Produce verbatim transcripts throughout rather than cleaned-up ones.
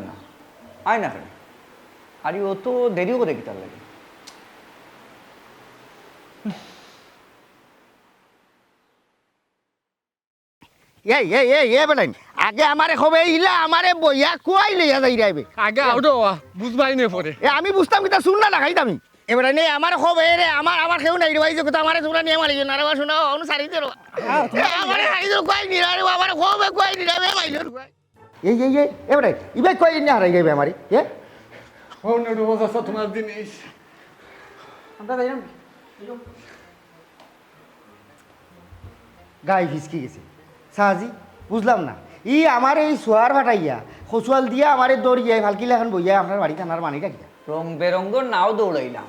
না। আয় না কেনে? আরে, অত দেরি করে কিতার লাগি? এই, এই, এই, এ বেটাইন, আগে আমারে কবে ইলা আমারে বইয়া কুয়াই লইয়া যাইরায় বে। আগে আউট হওয়া, বুঝবায় নে পরে। এ, আমি বুঝতাম কিতা, হুন না লাগাইতাম আমি। এ বেটাইন, এ আমারে কবে রে, আমার, আমার কেউ নাই রে ভাই, যে কথা আমারে তোমরা নিয়া মারিও না রে বা, হুনো, অনু সারি দে রে বা। এ, আমারে সারি দে, কুয়াই নিরা রে বা, আমারে কবে কুয়াই নিরা বে, মাইলো রে বা। এই, এই, এই, এ বেটাইন, ইবায় কুয়াই নিয়া হারাই যাইবে আমারে, এ? ও নুরু, ও চাচা, তোমার জিনিস। আমরা যাইলাম। গাই ফিসকি গেছে। সাজি, বুঝলাম না। ই আমারে ই সোয়ার ফাটাইয়া, খসুয়াল দিয়া আমারে দৌড়িয়া, ফালকি লাখান বইয়া আপনার বাড়িত আনার মানেটা কিতা? রং বেরঙ্গর নাও দৌড়াইলাম,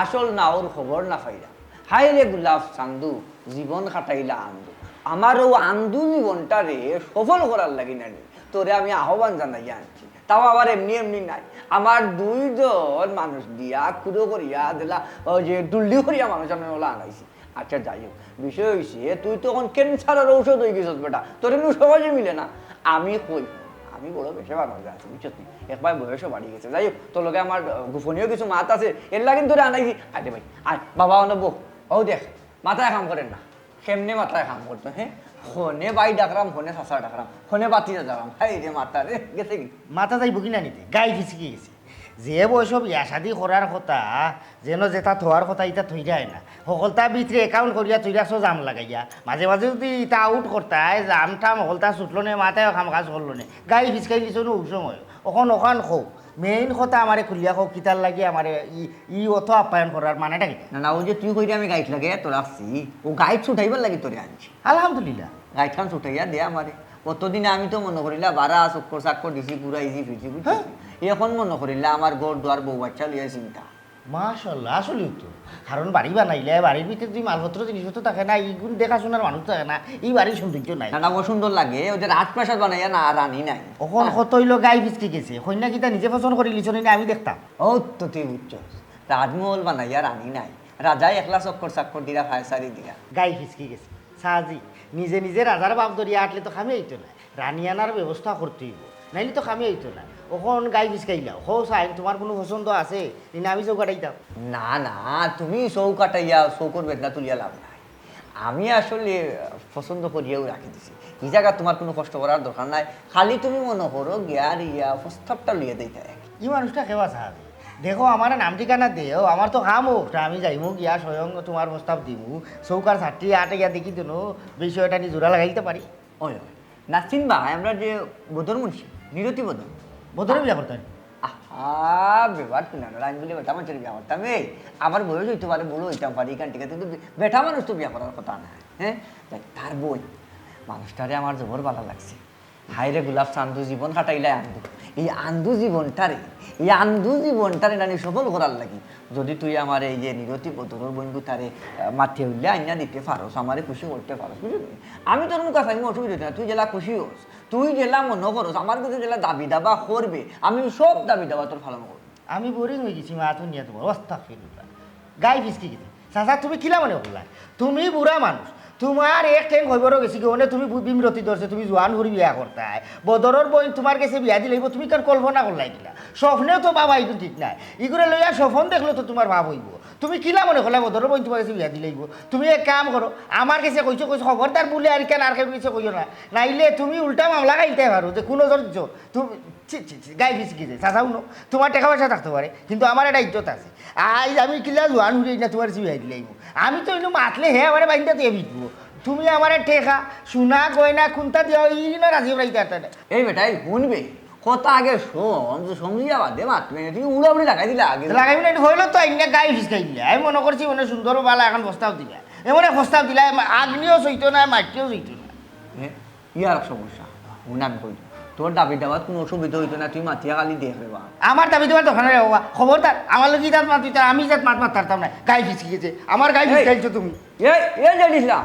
আসল নাওর খবর না পাইলাম। হায় রে গোলাপ চান্দু, জীবন কাটাইলা আন্দু। আমার অউ আন্দু জীবনটারে সফল করার লাগি নানি তোরে আমি আহ্বান জানাইয়া আনছি। তাও আবার এমনি এমনি নায়, আমার দুইজন মানুষ দিয়া, কুড়ো করিয়া দিলা, ওই যে ডুল্লি করিয়া মানুষ আমি ওলা আনাইছি। আচ্ছা, যাই হোক, বিষয় হইছে, তুই তো অখন ক্যান্সারর ঔষধ অইগেছস বেটা, তোরে নু সহজে মিলে না। আমি কই, আমি বড় বেশে বানার আছি, বুঝছস নি? একবার বয়সও বাড়ি গেছে। যাই হোক, তোর লগে আমার, আহ, গোপনীয় কিছু মাত আছে, এর লাগি তোরে আনাইছি। আরে ভাই, আয়, বাবা, অনো বউ, ও দেখ, মাথায় কাম করে না। কেমনে মাথায় কাম করতো, হে? হনে ভাই ডাকরাম, হনে চাচা ডাকরাম, হনে ভাতিজা ডাকরাম। হায় রে মাথা রে, গেছে কি? মাথা যাইবো কি না নিতে? গাই ফিসকি গেছে। যে বয়সো বিয়া শাদি করার কথা, যেন যেটা থওয়ার কথা, ইটা থইরায় না। হকলতা ভিতরে account করিয়া থইরাছো জাম লাগাইয়া। মাঝে মাঝে যদি ইটা out করতায়, জাম টাম হকলতা ছুটলো নে, মাথায় কাম কাজ করলো নে। গাই ফিসকাই দিছো নু অউ সময়। অখন অখান কও। Main কথা আমারে খুলিয়া কও, কিতার লাগি আমারে ই, ই অত আপ্যায়ন করার মানেটা কিতা? না, না, অউ যে তুই কইরে আমি গাইট লাগাইয়া তো রাখছি, অউ গাইট ছুটাইবার লাগি তোরে আনছি। আলহামদুলিল্লাহ। গাইট খান ছুটাইয়া দে আমারে। অতদিনে আমি তো মনো করিলা বারা চক্কর চাক্কর দিছি, ঘুরাইছি ফিরছি, বুঝছস? হ্যাঁ। অখন মনো করিলা আমার ঘর দুয়ার বউ বাচ্চা লইয়া চিন্তা। মাশাআল্লাহ, আসলেউ তো। কারণ বাড়ি বানাইলে বাড়ির ভিতরে যদি মালপত্র জিনিসপত্র থাকে না, ইগুন দেখাশোনার মানুষ থাকে না, ই বাড়ির সৌন্দর্য নাই। না, না, অউ সুন্দর লাগে, অউ যে রাজপ্রাসাদ বানাইয়া না, রানী নাই। অখন হ্যাঁ। কত অইলো গাই ফিসকি গেছে, কইন্যা কিতা নিজে পছন্দ করিলিছো নি, আমি দেখতাম। অউ তো তুই বুঝছস, রাজমহল বানাইয়া রানী নাই, রাজায় একলা চক্কর চাক্কর দিরা, ফায়সারি দিরা। গাই ফিসকি গেছে। সাজি, নিজে নিজে রাজার বাপ ধরিয়া আটলে তো কামে অইতো না। রানী আনার ব্যবস্থা করতে অইবো, নাইলে তো কামে অইতো না। অখন গাই ফিসকাইলাও। কও চাইন, তোমার কুনু পছন্দ আছে? নি না আমি চউখ কাটাইতাম। না, না, তুমি চউখ কাটাইয়া চউখর বেদনা তুলিয়া লাভ নাই। আমি আসলে পছন্দ করিয়াউ রাখি দিছি। ই জাগাত তোমার কুনু কষ্ট করার দরকার নাই। খালি তুমি মনো করো গিয়া আর ইয়া প্রস্তাবটা লইয়া দেইতা। ই মানুষটা কেবা সাজি? দেখো, আমারে নাম ঠিকানা দেও, আমার তো কাম অউকটা, আমি যাইমু গিয়া স্বয়ং তোমার প্রস্তাব দিমু। চউখ আর চাট্টি আটে গিয়া দেখি দেনু, বিষয়টা নি জোড়া লাগাইতে পারি। ওই, ওই। নাসিম ভাই, আমরা যে বদর মুন্সি, নিরতি বদর। বদরে বিয়া করতাম? আহা, বেটা, তুই না, আমি বলি বেটা মানুষরে বিয়া করতাম। এই, আমার বয়স অইতে পারে, বুড়া অইতাম পারি, ইখান ঠিক আছে, কিন্তু বে-, বেটা মানুষ তো বিয়া করার কথা না, হ্যাঁ? যাই, তার বইন, মানুষটারে আমার জবর ভালা লাগছে। হায় রে গোলাপ চান্দু, জীবন কাটাইলায় আন্দু। ই আন্দু জীবনটারে, ই আন্দু জীবনটারে নানি সফল করার লাগি যদি তুই আমারে এই যে নিরতি বদরর বইনগুতারে, আহ, মাতিয়া উল্লে আইনা দিতে পারস, আমারে খুশি করতে পারস, বুঝলি? আমি তোর মুখ চাইমু, অসুবিধা অইতো না, তুই যেলা খুশি অস, তুই যেলা মনো করস, আমার গেছে যেলা দাবি দাবা করবে, আমি সব দাবি দাবা তোর পালন করমু। আমি boring অইগেছি মাত হুনিয়া তোমার, আস্তাগফিরুল্লাহ। গাই ফিসকি গেছে। চাচা, তুমি কিলা মনে করলায়? তুমি বুড়া মানুষ, তোমার এক ঠেং খবরও গেছে কি, অনে তুমি বি-, বিমরতি ধরছে, তুমি জোয়ান হুরি বিয়া করতায়। বদরর বইন তোমার গেছে বিয়া দিলাইবো, তুমি কার কল্পনা করলায় কিলা? স্বপ্নেও তো বাবা ইগুন ঠিক নায়। ইগুরে লইয়া স্বপন দেখলেও তো তোমার বাপ অইবো। তুমি কিলা মনে করলায় বদরর বইন তোমার গেছে বিয়া দিলাইবো? তুমি এক কাম করো, আমার গেছে কইছো, কইছো, খবরদার বুলে আর ইখান আর কেউর গেছে কইও না, নাইলে তুমি উল্টা মামলা খাইতায় পারো যে কুনজর ইজ্জত। তুমি, ছি, ছি, ছি, গাই ফিসকি গেছে। চাচা, হুনো, তোমার টেকা পয়সা থাকতে পারে, কিন্তু আমার একটা ইজ্জত আছে। আইজ আমি কিলা জোয়ান হুরি না তোমার গেছে বিয়া দিলাইমু। আমি তো ইনো মাতলে হে আমারে বাইন্দা দিয়া ফিটবো। তুমি আমারে টেকা, সোনা, গয়না কুনতা দিয়াও, ইনো রাজি অইরাইতা না। এই বেটা, এই হুনবে, কথা আগে শোন, তো সমঝিয়া বাদে মাতবে, তুমি উড়াউড়ি লাগাই দিলা আগে। লাগাইবি না, ইটা অইলো তো আইনা গাই ফিসকাই দিলা। আমি মনো করছি মানে সুন্দর বালা এখন প্রস্তাব দিলা। এমন এক প্রস্তাব দিলা, আগ্নিও সইতো না, মাটিও সইতো না। হ্যাঁ? ইয়ার সমস্যা, হুন আমি কই, তোর দাবি দাওয়াত কুনু অসুবিধা অইতো না, তুই মাতিয়া খালি দেখ রে বা। আমার দাবি দাওয়ার দরকার নাই বাবা, খবরদার, আমার লগে ইজাত মাত দিতা, আমি ইজাত মাত মাততাম না, গাই ফিসকি গেছে, আমার গাই এই, ফিসকাইছো তুমি। এই, এই যে দিছলাম,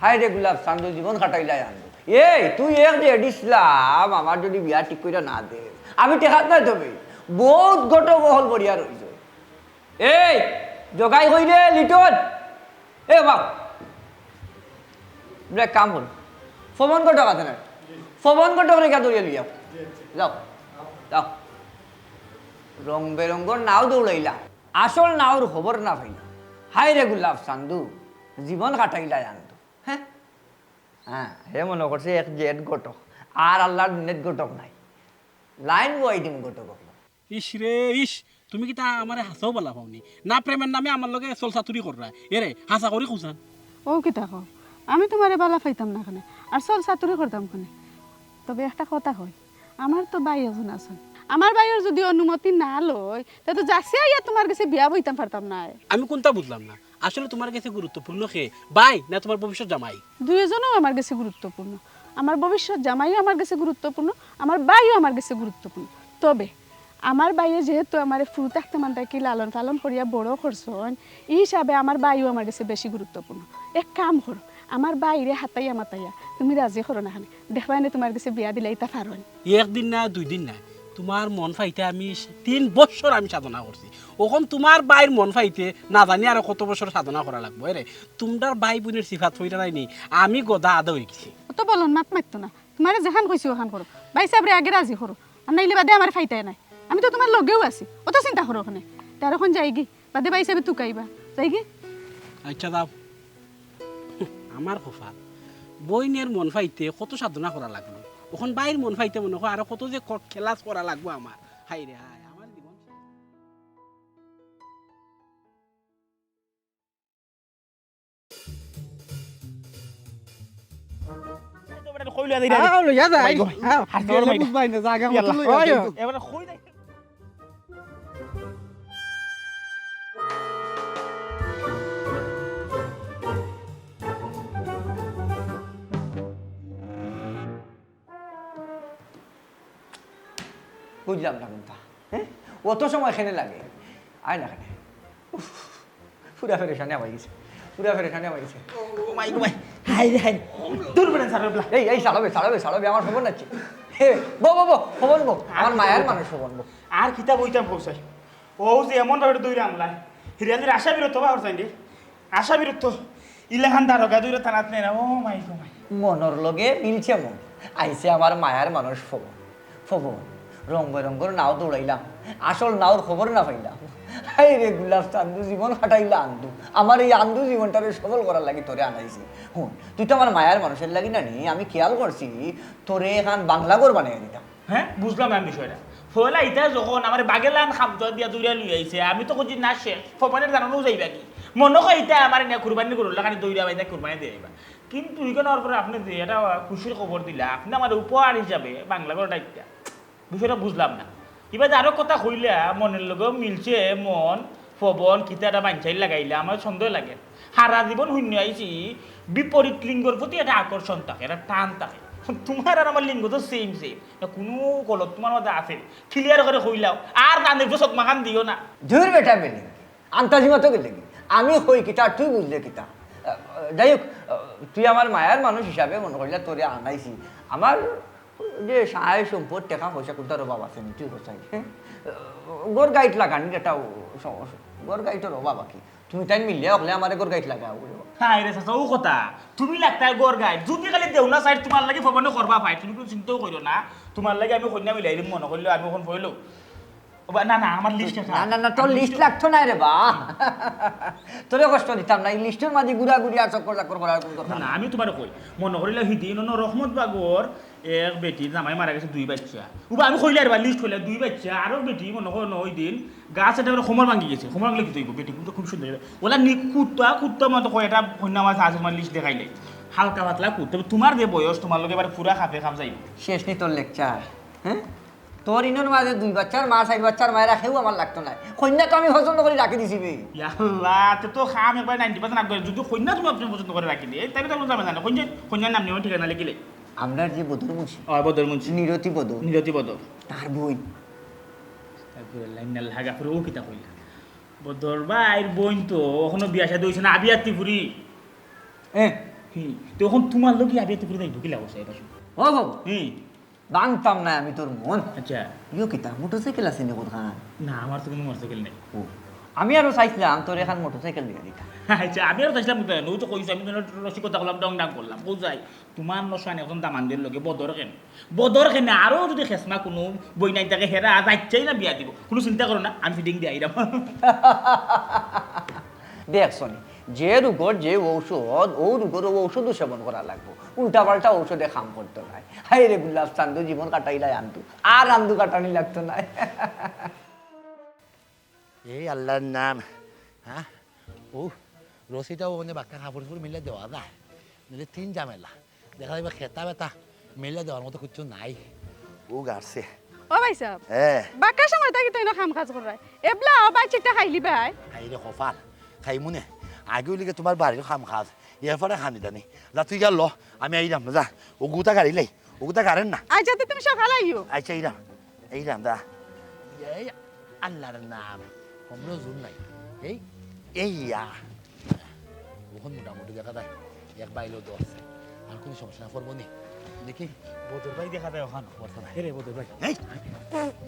হায় রে গোলাপ চান্দু জীবন কাটাইলায় আন্দু। এই, তুই এক যে দিছলাম, আমার যদি বিয়া ঠিক কইরা না দে, আমি টেকাত নাই তবে, বউত ঘটক অকল বড়িয়া রইছে। এই, জগাই কই রে, লিটন? এ বাবা, এক কাম করো, ফবন ঘটক আছে না? ফবন ঘটকরে গিয়া ধরিয়া লইয়া আও। যাও। যাও, রং বেরঙ্গর নাও দৌড়াইলা, আসল নাওর খবর না পাইলা। হায় রে গোলাপ চান্দু, জীবন কাটাইলা আন্দু। হ্যাঁ, হ্যাঁ, হে মনো করছে এক জেড ঘটক, আর আল্লার নেট ঘটক নাই, লাইন বই দিম ঘটক অকল। ইস রে ইস, তুমি কিতা আমারে হাছাউ বালা পাওনি না? প্রেমের নামে আমার লগে চলচাতুরি কররায়, এরে হাছা করি কওছান। ও কিতা কও, আমি তুমারে বালা পাইতাম না কেনে, আর চলচাতুরি করতাম কেনে? তবে একটা কথা কই, আমার তো ভাই একজন আছইন, আমার ভাইর যুদি অনুমতি না লই, তে তো যাচিয়া আইয়া তুমার গেছে বিয়া বইতাম পারতাম নায়। আমি কুনতা বুঝলাম না, আসলে তুমার গেছে গুরুত্বপূর্ণ কে, ভাই না তুমার ভবিষ্যৎ জামাই? দুইজনউ আমার গেছে গুরুত্বপূর্ণ। আমার ভবিষ্যৎ জামাইও আমার গেছে গুরুত্বপূর্ণ, আমার ভাইও আমার গেছে গুরুত্বপূর্ণ। তবে আমার ভাইয়ে যেহেতু আমারে ফুরু থাকতে মান থাকি লালন পালন করিয়া বড় করছইন, ই হিসাবে আমার ভাইও আমার গেছে বেশি গুরুত্বপূর্ণ। এক কাম করো, আমার ভাইরে হাতাইয়া মাতাইয়া তুমি রাজি করো না কেনে, দেখবায়নে তুমার গেছে বিয়া দিলাইতা পারইন। একদিন না, দুই দিন না, তুমার মন পাইতে আমি তিন বছর আমি সাধনা করছি। অখন তুমার ভাইর মন পাইতে না জানি আরো কত বছর সাধনা করা লাগবো। এরে, তুমরার ভাই বইনর সিফাত অইরা নাইনি, আমি গদা আদা অইগেছি। অত বলদ মাত মাতিও না, তুমারে যেখান কইছি অখান করো। ভাইসাবরে আগে রাজি করো, আর নাইলে বাদে আমারে পাইতায় নায়। আমি তো তুমার লগেউ আছি, অত চিন্তা করো কেনে। তে অখন যাইগি, বাদে ভাইসাবে তুকাইবা। যাইগি। আইচ্ছা, যাও। আমার কপাল, বইনর মন পাইতে কত সাধনা করা লাগলো, অখন ভাইর মন পাইতে মনো অয় আরো কত যে কট খেলাস করা লাগবো আমার। হায় রে হায়, আমার জীবন। কইলা দিরা রে। আও, লইয়া যাই। মাই গো, মাই। আও, হাত ধরো, গেলে মাই। বুঝবায় না, জাগা মতো ইয়াল্লা। লইয়া ওই, যাই। এবারে কই যাই? বুঝলাম না কুনতা, হ্যাঁ? অত সময় কেনে লাগে? আয় না কেনে? উফ, পুরা পেরেশানি অইগেছে, পুরা পেরেশানি অইগেছে। ও মাই গো মাই, হায় রে হায়। দূর বেটা, ছাড়ো এবলা। এই, এই, ছাড়ো বে, ছাড়ো বে, ছাড়ো বে, আমার খবর নাচ্ছি। হে, বো, বো, বো, খবর বো, আমার মায়ার মানুষ খবর বো। আর কিতা বইতাম কও চাই? ও যে এমন ভাবে দৌড়ে আনলায়, হিরালির আশা বিরত বা হরসাইন রে। আশা বিরত। ইলাখান দারোগা দৌড়ে থানাত নেয় না। ও মাই গো মাই। মনর লগে মিলছে মন। আইছে আমার মায়ার মানুষ ফবন। ফবন, রং বেরঙ্গর নাও দৌড়াইলাম, আসল নাওর খবর না পাইলাম। হায় রে গোলাপ চান্দু, জীবন কাটাইলা আন্দু। আমার এই আন্দু জীবনটারে সফল করার লাগি তোরে আনাইছি। হুন, তুই তো আমার মায়ার মানুষের লাগি না নি, আমি খেয়াল করছি তোরে এখান বাংলা ঘর বানাই দিতাম। হ্যাঁ, বুঝলাম আমি বিষয়টা। পয়লা ইতা যখন আমার বাগেলান খামচা দিয়া দৌড়া লই আইছে, আমি তো কইছি না শেষ, ফবনের জানানো যাইবা কি? মনে হয় ইতা আমার এনে কুরবানি করুন, লাগানি দৌড়া বাইদা কুরবানি দিয়ে আইবা। কিন্তু ইখান হওয়ার পরে আপনি যে এটা খুশির খবর দিলা, আপনি আমার উপহার হিসাবে বাংলা ঘর ডাকটা। বিষয়টা বুঝলাম না। ইবা যে আরো কথা কইলা, মনের লগেও মিলছে মন, ফবন, কিতা এটা বাঞ্চাইল লাগাইলা, আমার সন্দেহ লাগে। সারা জীবন শূন্য আইছি, বিপরীত লিঙ্গর প্রতি একটা আকর্ষণ থাকে, একটা টান থাকে। তোমার আর আমার লিঙ্গ তো সেম সেম, না কোনো গলত তোমার মাঝে আছে, ক্লিয়ার করে কইলাও, আর কানে উপরে চকমাখান দিও না। ধুর বেটা বেলি, আন্তাজি মতো গেলে কি? আমি কই কিতা, তুই বুঝলে কিতা? আহ, যাই হোক, আহ, তুই আমার মায়ার মানুষ হিসাবে মনে করিলা তোরে আনাইছি। আমার যে সহায় সম্পদ, টেকা পয়সা কোনটার অভাব আছে নি? তুই কোথায়? হ্যাঁ? আহ, ঘর গাইট লাগানির একটা স-, স-, ঘর গাইটর অভাব আর কি। তুমি তাই মিললে হকলে আমারে ঘর গাইট লাগাও। হায় রে চাচা, ও কথা। তুমি লাগতায় ঘর গাইট। যদি খালি দেও না সাইড তোমার লাগি ফবনে করবা ভাই, তুমি কোনো চিন্তাও করিও না। তোমার লাগি আমি কইনা মিলাই দিম মনে করলে আমি অখন কইলো। ও বা, না, না, আমার লিস্ট আছে। না, না, না, তোর লিস্ট লাগতো না রে বা। তোরে কষ্ট দিতাম না, এই লিস্টর মাঝে ঘুরাঘুরি আর চক্কর চক্কর করার কোনো দরকার না, নাই। আমি তোমারে কই, মনে করিলে হিদিন অনো রহমত বাগর এক বেটি জামাই মারা গেছে দুই বাচ্চা। উবা আমি কইলে আর বা লিস্ট কইলে দুই বাচ্চা, আরো বেটি মনে হয় নয় দিন গাছ এটা করে কোমর ভাঙি গেছে। কোমর ভাঙলে কি হইব? বেটি কিন্তু খুব সুন্দর হইবে। ওলা নি কুত্তা, কুত্তা মতো কয় এটা কন্যা মাছ আছে, তোমার লিস্ট দেখাইলে। হালকা পাতলা কুত্তা। তবে তোমার যে বয়স, তোমার লগে এবার পুরা খাপে খাপ যাইব। শেষ নি তোর লেকচার, হ্যাঁ? তোর ইনোর মাঝে দুই বাচ্চার মা, চাইর বাচ্চার মায়েরা কেউ আমার লাগতো নায়। কন্যা তো আমি পছন্দ করি রাখি দিছি বে। ইয়াল্লা, তে তো খাম একবার নাইনটি পার্সেন্ট আপ করে। যদি কন্যা তুমি আপনি পছন্দ করে রাখি দিয়ে, তাহলে তো কোনো ঝামেলা না। কন্যা, কন্যার নাম নিয়ে ঠিকানা লিখিলে। আমরার যে বদর মুন্সি, ও, বদর মুন্সি। নিরতি বদর। নিরতি বদর। তার বইন। তারপরে লাইন না লাগা, পরে ও কিতা কইলা? বদর ভাইর বইন তো অখনো বিয়া শাদী হইছে না, আবিয়াতি ফুরি। এ? হুম, তো অখন তোমার লগে আবিয়াতি ফুরি তাই ঢুকিলা বসে এটা শুনো। ও বাবা। হুম। ভাঙতাম না আমি তোর মন। আচ্ছা। ইয়ো কিতা, মোটরসাইকেল আছে নি কোথায়? না, আমার তো কোনো মোটরসাইকেল নেই। ও, আমি আরো চাইছিলাম তোর এখান মোটরসাইকেল দিয়া দিতা। আচ্ছা, আমি আরো চাইছিলাম, নু তো কইছো, আমি তো রসিকতা করলাম, ডং ডাং করলাম, বুঝাই। তোমার নশান এখন দামানদের লগে বদর কেন? বদর কেন? আরো যদি খেসমা কোনো বই নাই থাকে, হেরা আজ আচ্ছাই না বিয়া দিব, কোনো চিন্তা করো না, আমি ফিটিং দিয়ে আইরাম। দেখ সনি, যে রোগর যে ঔষধ, ও রোগর ও ঔষধও সেবন করা লাগবো। উল্টাপাল্টা ঔষধে কাম করতো নাই। হায় রে গুলাব চান্দু, জীবন কাটাইলাই আন্দু, আর আন্দু কাটানি লাগতো নাই। এই আল্লাহর নাম, হ্যাঁ? ও, রশিটাও মানে বাক্কা কাপড় চোপড় মিলে দেওয়া যায়, নাহলে তিন ঝামেলা। দেখা যাবে খেতা বেতা মিলে দেওয়ার মতো কিচ্ছু নাই। ও গাড়ছে। ও ভাই সাহেব, হ্যাঁ। বাক্কা সময় থাকি তো এনে কাম কাজ কররায়। এবলা ও ভাই চিকটা খাইলি ভাই। খাই রে কপাল, খাইমুনে। আগে ওইলিগে তোমার বাড়ির কাম কাজ, এরপরে খানি দানি। যা তুই গেল, আমি আইরাম না, যা। ও গুতা গাড়ি লাই, ও গুতা গাড়েন না। আচ্ছা, তো তুমি সকালে আইও। আচ্ছা, আইরাম, আইরাম, দা। এই আল্লাহর নাম, কমরও জোর নাই। এই, এই ইয়া। ওখান মোটামুটি দেখা যায়, এক বাইলো দশ। আর কোনো সমস্যা না, পড়বো নি। দেখি। বদর ভাই দেখা যায় ওখান। বদর ভাই। এ রে বদর ভাই। এই,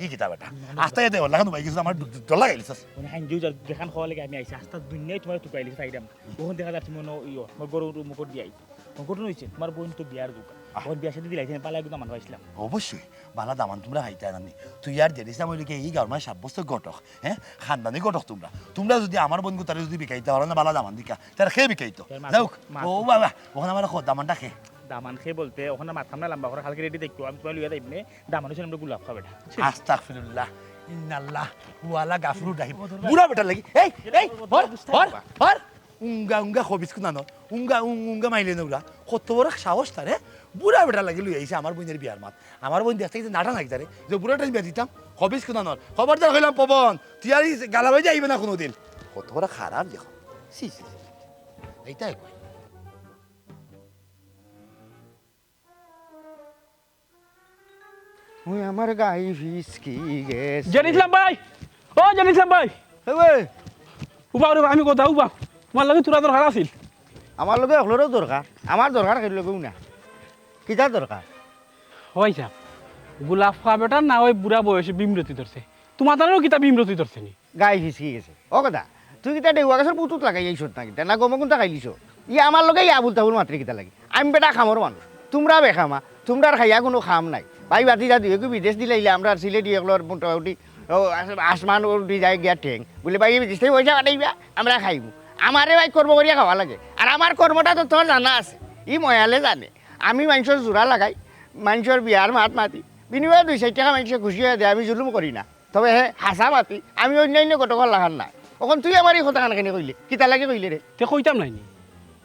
ই কিতা বেটা? আস্তা এতে ওর লাগানো ভাই, কিছু আমার ড-, ড-, ডর লাগাইলিস। মানে হাইন যেও যার যেখান খাওয়া লাগে আমি আইছি, আস্তা দুনিয়ায় তোমার টুকাইলিস, চাইরাম। ওখান দেখা যাচ্ছে মনে হয় ইয়ো, আমার গরুর মুখর দিয়ে আইছি। ঘটনা হয়েছে, তোমার বোন তো বিয়ার যোগা। আহ। ওর বিয়ার সাথে দিলাইছে, পালা একদম মানুষ আইছিলাম। অবশ্যই, বালা দামান তোমরা খাইতে জানি। তুই আর জেরিস নাম হইলে কি এই গাঁওর মাঝে সাব্যস্ত ঘটক, হ্যাঁ? খানদানি ঘটক তোমরা। তোমরা যদি আমার বোন গুতারে যদি বিকাইতে পারো না বালা দামান দিকা, তার খেয়ে বিকাইতো। তার মা-, যাউক, মা-, ও বাবা, ওখানে আমার খো-, দামানটা খেয়ে। দামান খেয়ে বলতে, ওখানে মাথাম না লম্বা করে কালকে রেডি দেখো, আমি তোমার লইয়া যাইব নে, দামান হচ্ছে আমরা গোলাপ খাবে না। আস্তাগফিরুল্লাহ, ইন্নাল্লাহ, ওয়ালা গাফুরুর রাহিম। বুড়া বেটার লাগি, এই, এই, হর, হর, হর। উঙ্গা, উঙ্গা খবিস কুনানোর, উঙ্গা, উং-, উঙ্গা মাইলে নৌরা। কত বড় সাহস তার, হে? বুড়া বেটা লাগি লই আইছে আমার বইনের বিয়ার মাত। আমার বইন দেখতে দেখতে নাটা নাকি তারে, যে বুড়াটা বিয়া দিতাম, খবিস কুনানোর। খবরদার কইলাম পবন, তুই আর এই গালাবাই যাইবে না কোনোদিন। কত বড় খারাপ দেখো। ছি, ছি, ছি, ছি। এইটাই কই। ওই আমার গাই ফিসকি গেছে। জেন ইসলাম ভাই, ও জেন ইসলাম ভাই। এ ওই। উবা, উবা, আমি কথা উবা। তোমার লগে তোরা দরকার আছিল। আমার লগে অকলরও দরকার, আমার দরকার কেউ লগেও না। কিতা দরকার? ওই সাহেব, গোলাপ খা বেটার না ওই বুড়া বয়সে বিমরতি ধরছে। তোমার তারও কিতা বিমরতি ধরছে নি? গাই ফিসকি গেছে। ও কথা, তুই কিতা ডেউয়া গাছর পুতুত লাগাই আইছত না কিতা? না গমে কোনটা খাইলিছ? ই আমার লগে ইয়া আবুল তাবুল মাতরে কিতা লাগি? আমি বেটা খামর মানুষ, তোমরা বেখামা, তোমরার খাইয়া কোনো খাম নাই। ভাই ভাতিজা দুইগু বিদেশ দিলাইলে আমরার সিলেটি অকলর মোটামুটি, ও, আস-, আসমান উঠি যায় গিয়া ঠেং। বুলে, "ভাই, এই বিদেশ থাকি পয়সা পাঠাইবা, আমরা খাইমু।" আমারে ভাই কর্ম করিয়া খাওয়া লাগে। আর আমার কর্মটা তো তোর জানা আছে, ই ময়ালে জানে। আমি মানষর জোড়া লাগাই, মানষর বিয়ার মাত মাতি, বিনিময়ে দুই চাইর টেকা মানষে খুশি অইয়া দেয়, আমি জুলুম করি না। তবে হে হাছা মাতি, আমি অন্যান্য ঘটকর লাখান না। অখন তুই আমার ই কথাখান কেনে কইলে? কিতা লাগি কইলে রে? তে কইতাম নায় নি?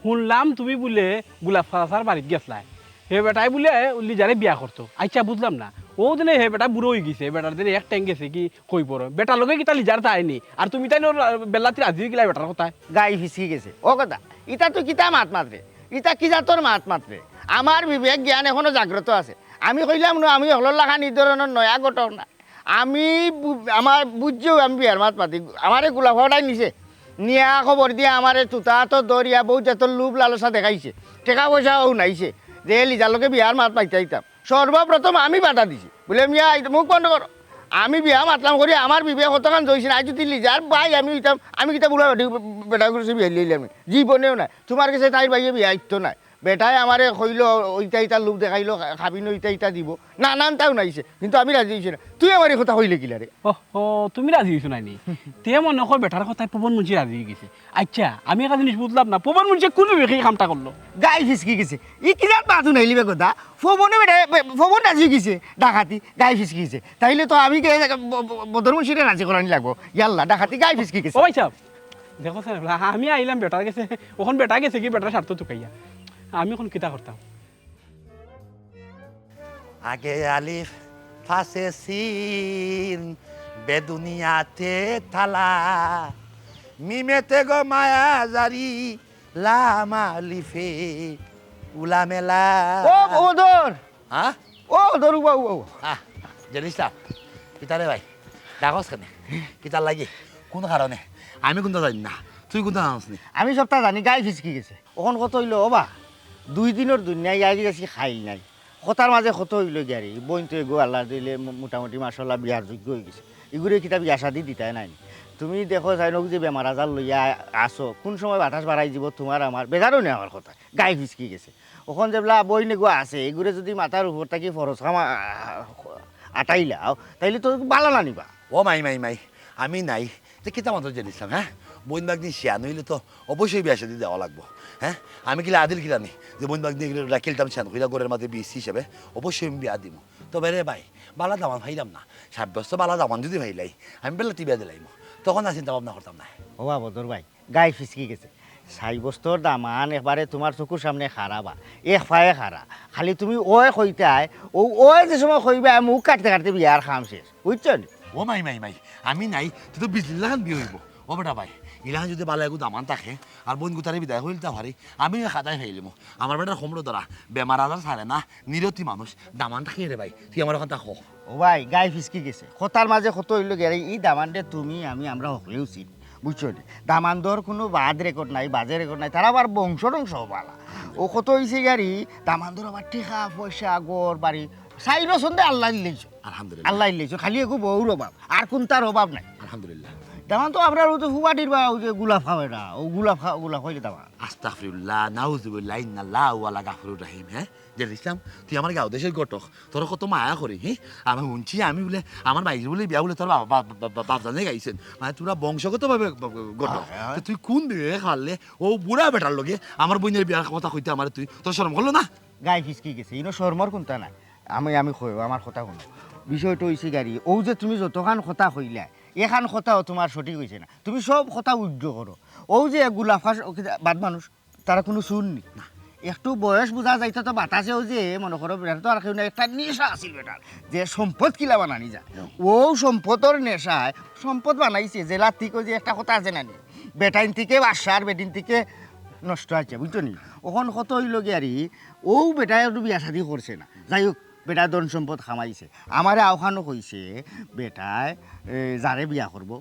হুনলাম তুমি বুলে গোলাপ চাচার বাড়িত গেছলায়। হে বেটায় বুলে লিজারে বিয়া করতো। আইচ্ছা, বুঝলাম না। অউ দিনে হে বেটা বুড়া অইগেছে, হে বেটার দিনে এক ঠেং গেছে কি কই বড়। বেটার লগে কিতা লিজার তাই নি? আর তুমি তাইন অউ বেলাতি রাজি অইগেলায় বেটার কথায়। গাই ফিসকি গেছে। ও কথা, ইতা তুই কিতা মাত মাতরে? ইতা কি জাতর মাত মাতরে? আমার বিবেক জ্ঞান এখনো জাগ্রত আছে। আমি কইলাম নু, আমি হকলর লাখান ই ধরনর নয়া ঘটক না। আমি বু-, আমার বুঝছেও আমি বিয়ার মাত মাতি, আমারে গোলাপ ফাটাই নিছে। নিয়া খবর দিয়া আমারে তুতা তো ধরিয়া বউত জাতর লোভ লালসা দেখাইছে। টেকা পয়সাও নাইছে। যে লিজার লগে বিয়ার মাত মাতিতাম। সর্বপ্রথম আমি বাধা দিছি। বুলে, "মিয়া, এই মুখ বন্ধ করো। আমি বিয়া মাতলাম করি, আমার বিবেক কতখান জইছে না। আইজ যদি লিজার ভাই আমি অইতাম, আমি কিতা বুড়া বেটি, বেটা করছি বিয়া লইলাম। জীবনেও না। তোমার গেছে তাইর ভাইয়ে বিয়া আইতো না।" বেটায় আমারে কইলো, "ওইটা ইটা লোভ দেখাইলো, খা-, খাবি না, ওইটা ইটা দিব।" নানান তাও নাইছে, কিন্তু আমি রাজি অইছি না। তুই আমার ই কথা কইলে কিলা রে? ওহো, তুমি রাজি অইছো নায় নি? তে মনে কয় বেটার কথায় পবন মুন্সি রাজি অইগেছে। আইচ্ছা, আমি একটা জিনিস বুঝলাম না, পবন মুন্সি কোন বিবেকে ই কামটা করলো? গাই ফিসকি গেছে। ই কি জাত মাত হুনাইলি বে কথা? পবনে বেটা, বে-, পবন রাজি অইগেছে। ডাকাতি, গাই ফিসকি গেছে। তাইলে তো আমি গে-, ব-, ব-, বদর মুন্সিরে রাজি করানি লাগবো। ইয়াল্লা, ডাকাতি, গাই ফিসকি গেছে। ও ভাই সাহেব, দেখো স্যার, আমি আইলাম বেটার গেছে, অখন বেটা গেছে কি বেটার স্বার্থ তুকাইয়া। আমি অখন কিতা করতাম? আগে আলিফ, পাছে সিন, বেদুনিয়াতে তালা, মিমেতে গো মায়া জারি, লাম আলিফে উলামেলা। ও, ও, ধর। হ্যাঁ? ও, ধর, উবা, উবা, উবা। আহ, জানিস না, কিতা রে ভাই, ডাকস কেনে? কিতার লাগি? কোন কারণে? আমি কুন্তা জানি না, তুই কুন্তা জানস নি? আমি সবটা জানি, গাই ফিসকি গেছে। অখন কত অইলো, ও বা, দুই দিনর দুনিয়া, ইয়ারি আছি খাইল নাই। কথার মাঝে কত অইলো গিয়া রে, বইন তো এগু আল্লাহ দিলে মো-, মোটামুটি মাশাআল্লাহ বিয়ার যোগ্য অইগেছে। ইগুরে কিতা বিয়া শাদি দিতায় নায় নি? তুমি দেখো চাইন, অউ যে বেমার আজার লইয়া আছো, কুন সময় বাতাস বাড়াই যিবো তুমার আমার বেজারও নেই আমার কথা। গাই ফিসকি গেছে। অখন যেবলা বইন এগু আছে, এগুরে যুদি মাথার উপর থাকি ফরজ কাম আটাইলাও, তাইলে তো বালা না নিবা। ও মাই, মাই, মাই, আমি নাই, তে কিতা মাতো জেরিছলাম, হে? বইন ভাগ্নি শিয়ান অইলে তো অবশ্যই বিয়া শাদি দেওয়া লাগবো, হে? আমি কিলা আদিল কিলা নি যে বইন ভাগ্নি এগুরে রাখিলতাম শিয়ান কইরা ঘরর মাঝে বিশ হিসাবে? অবশ্যই আমি বিয়া দিমু। তবে রে ভাই, বালা দামান পাইলাম না, সাব্যস্ত বালা দামান যুদি পাইলাই, আমি বেলাতি বিয়া দিলাইমু, তখন আর চিন্তা ভাবনা করতাম না। ও বা বদর ভাই, গাই ফিসকি গেছে। সাব্যস্তর দামান একবারে তুমার চকুর সামনে খাড়া বা, এক পায়ে খাড়া। খালি তুমি ওয় কইতায়, ও ওয় যে সময় কইবায়, মুখ কাটতে কাটতে বিয়ার কাম শেষ। বুঝছো নি? ও মাই, মাই, মাই, আমি নাই, তে তো বিজলির লাখান বিয়া অইবো। ও বেটা ভাই, ইলাখান যুদি বালা এগু দামান থাকে, আর বইন গুতারে বিদায় করিলতা পারি, আমি খাতায় ফাইলিমু। আমার বেটার কমরো ধরা, বেমার আজার ছাড়ে না, নিরতি মানুষ, দামান থাকে রে ভাই, তুই আমার অখানতা ক। ও ভাই, গাই ফিসকি গেছে। কথার মাঝে কথা অইলো গিয়া, ই দামানরে তুমি, আমি, আমরা হকলেউ চিনি। বুঝছো নি? দামান্দর কুনু বাদ রেকর্ড নাই, বাজে রেকর্ড নাই, তার আবার বংশ টংশ বালা। ও কথা অইছে গিয়া রে, দামান্দর আবার টেকা, পয়সা, ঘর, বাড়ি, চাইরো ছন্দে আল্লায় দিলাইছে। আলহামদুলিল্লাহ। আল্লায় দিলাইছে, খালি এগু বউর অভাব, আর কুনতার অভাব নাই। আলহামদুলিল্লাহ। দামান তো আমরার অউ যে ফুবাটির বা অউ যে গুলাফা বেটা, অউ গুলাফা, গুলাফা অইলে দামান। আস্তাগফিরুল্লাহ, নাউজুবিল্লাহ, ইন্নাল্লাহু আলা গাফুরুর রাহিম, হে? জেরিছলাম, তুই আমার গাঁও দেশর ঘটক, তোর কত মায়া করি, হে? আমি হুনছি, আমি বুলে, আমার মাইর বুলে বিয়া বুলে তোর বাবা, বাপ-, বাপ-, বাপ-, বাপজানে গাইছইন। মানে, তুমরা বংশগতভাবে ব-, ব-, ঘটক। হ্যাঁ, হ্যাঁ। তে তুই কুন দিনে পারলে অউ বুড়া বেটার লগে আমার বইনর বিয়ার কথা কইতে আমারে তুই, তোর শরম করলো না? গাই ফিসকি গেছে, ইনো শরমর কুনতা নাই। আমি, আমি কই, আমার কথা হুনো। বিষয়টা অইছে গিয়া রে, অউ যে তুমি যতখান কথা কইলা, এখান কথাও তুমার সঠিক অইছে না। তুমি সব কথা উইথড্র করো। অউ যে গুলাফা স-, বাদ মানুষ, তারা কুনু চুর নি। না। একটু বয়স বুঝা যাইতো তো বাতাসেও যে মনো করো বেটার তো আর কেউ না, একটা নেশা আছিল বেটার, যে সম্পদ কিলা বানানি যায়। হুম। অউ সম্পদর নেশায় সম্পদ বানাইছে, যেলা ঠিক অউ যে একটা কথা আছে না নি, বেটাইন থেকে বাদশা আর বেটিন থেকে নষ্ট আছে, বুঝছো নি? অখন কথা অইলো গিয়া রে, অউ বেটায় একটু বিয়া শাদি করছে না। যাই হোক, বেটায় ধন সম্পদ কামাইছে। আমারে অখানো কইছে, বেটায়, এ, যারে বিয়া করবো,